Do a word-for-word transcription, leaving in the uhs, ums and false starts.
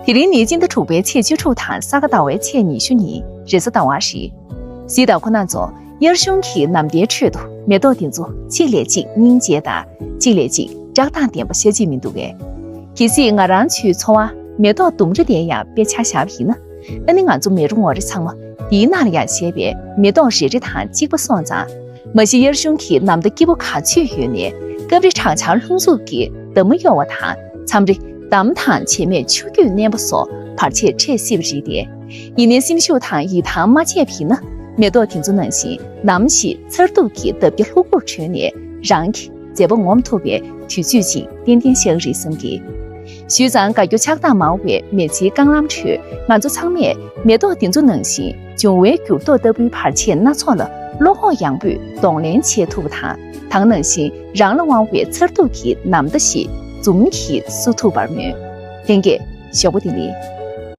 དེ་རིང་ནི་སྤྱི་ཟླ་དྲུག་པའི་ཚེས་བཅུ་དྲུག་དང་ས་ག་ཟླ་བའི་ཚེས་ཉི་ཤུ་ཉིན་རེས་གཟའ་ཟླ་བ་རེད། གཟིགས་དང་ཁོ་ན་ཚོ། དབྱར་གཞུང་གི་ནམ་ཟླའི་ཁྲོད་དུ་མེ་ཏོག་དེ་ཚོ་གཅིག་ལས་གཅིག་སྙིང་རྗེ་དང་གཅིག་ལས་གཅིག་བཀྲག་མདངས་ལྡན་པ་ཤ་ཅིག་མི་འདུག་གས། གལ་སྲིད་ང་རང་ཚོའི་འཚོ་བ་མེ་ཏོག་ལྡུམ་ར་དེ་ཡང་དཔེ་ཆ་བཞག་པ་ཡིན་ན། ཨ་ནི་ང་ཚོ་མེ་རོ་ངོ་རེ་ཚང་མ་དེའི་ནང་ལ་ཡང་བཞད་པའི་མེ་ཏོག་རེ་རེ་དང་གཅིག་པ་སོང་ཙང་། མ་གཞི་དབྱར་གཞུང་གི་ནམ་ཟླ་སྐྱིད་པོ་ག་ཚོད་ཡོད་ནའི་སྐབས་རེ་གྲང་ཆར་རླུང་འཚུབ་ཀྱིས་འདབ་མ་གཡོ་བ་དང་མཚམས་རེ་འདམ་དང་བྱེ་མས་ཆུ་རྒྱུས་མནན་པ་སོགས་བར་ཆད་འཕྲད་སྲིད་པ་རེད་དེ། ཡིན་ནའི་སེམས་ཤུགས་དང་ཡིད་ཐང་མ་ཆད་པ་ཡིན་ན་མེ་ཏོག་དེ་ཚོ་ནང་བཞིན་ནམ་ཞིག་མཚར་སྡུག་གི་འདབ་བརྒྱ་ལྷུག་པོར་གྲོལ་ནས་རང་གི་མཛད་པ་ངོམ་ཐུབ་པའི་དུས་ཚོད་ཅིག་ཏན་ཏན་ཤར་གི་རེད་བསམ་གི། ཞུས་ཙང་དགའ་སྐྱོ་ཆགས་སྡང་མང་བའི་མི་ཚེའི་རྐང་ལམ་ཁྲོད་ང་ཚོ་ཚང་མས་མེ་ཏོག་འདི་ཚོ་ནང་བཞིན་འབྱུང་བའི་འགྱུར་ལྡོག་ལྟ་བུའི་བར་ཆད་སྣ་ཚོགས་ལ་བློ་ཁོག་ཡངས་པོས་གདོང་ལེན་བྱེད་ཐུབ་པ་དང་། ད་ག་ནང་བཞིན་རང་ལ་དབང་བའི་མཚར་སྡུག་གི་ནམ་ཟླ་ཞིག་འཛུམ་གྱིས་བསུ་ཐུབ་པར་སྨོན། ལྷན་རྒྱས་ཞོགས་པ་བདེ་ལེགས།